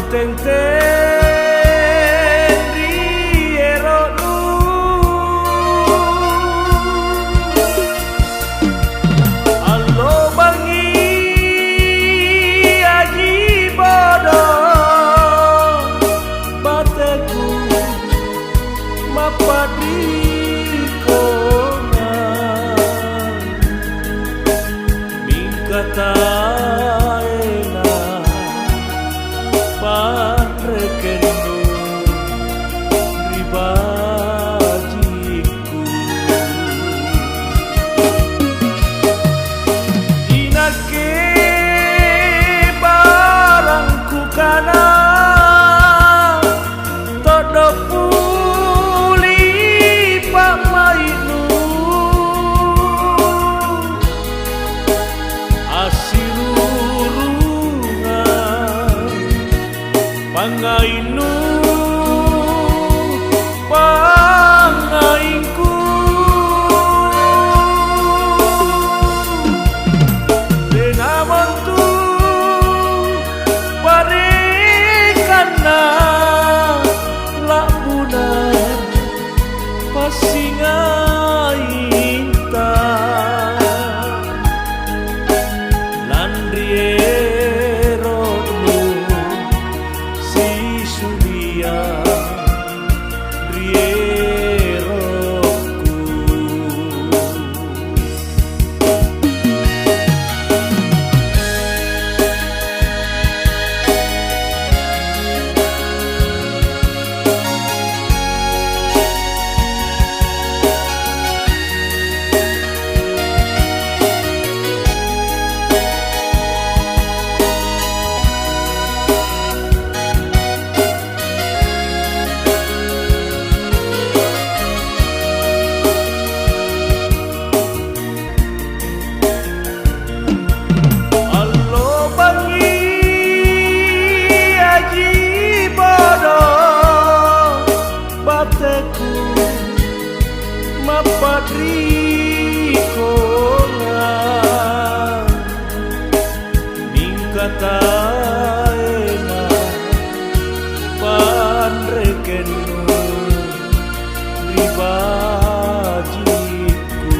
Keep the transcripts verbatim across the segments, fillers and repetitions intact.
Tenteng ri ero'nu, allo bangngi aji bodo, bateku mappa'rikonganga. Mingka taena panrekennu ri bajikku. Inakke barang kukana, To'do' puli pa'mai'nu, assirurungang pangngainnu, pangngaingku. Tena montu parekanna la'buna passingainta, lanri ero'nu sisulia ri erokku. Allo bangngi aji bodo, bateku mappa'rikonganga. Mingka taena panrekennu ri bajikku.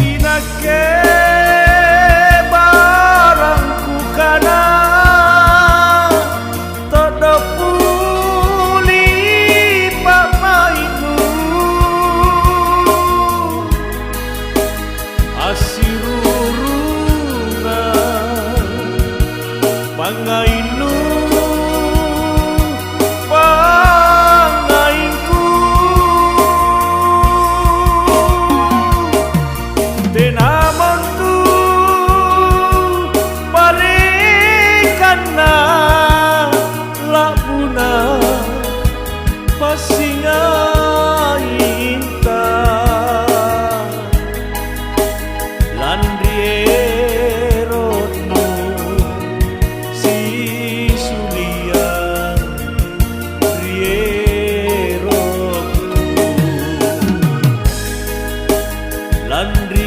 Inakke barang kukana, To'do' puli pa'mai'nu, assirurungang pangngainnu, pangngaingku. Tena montu parekanna la'buna passingainta, lanri ero'nu sisulia ri erokku, lanri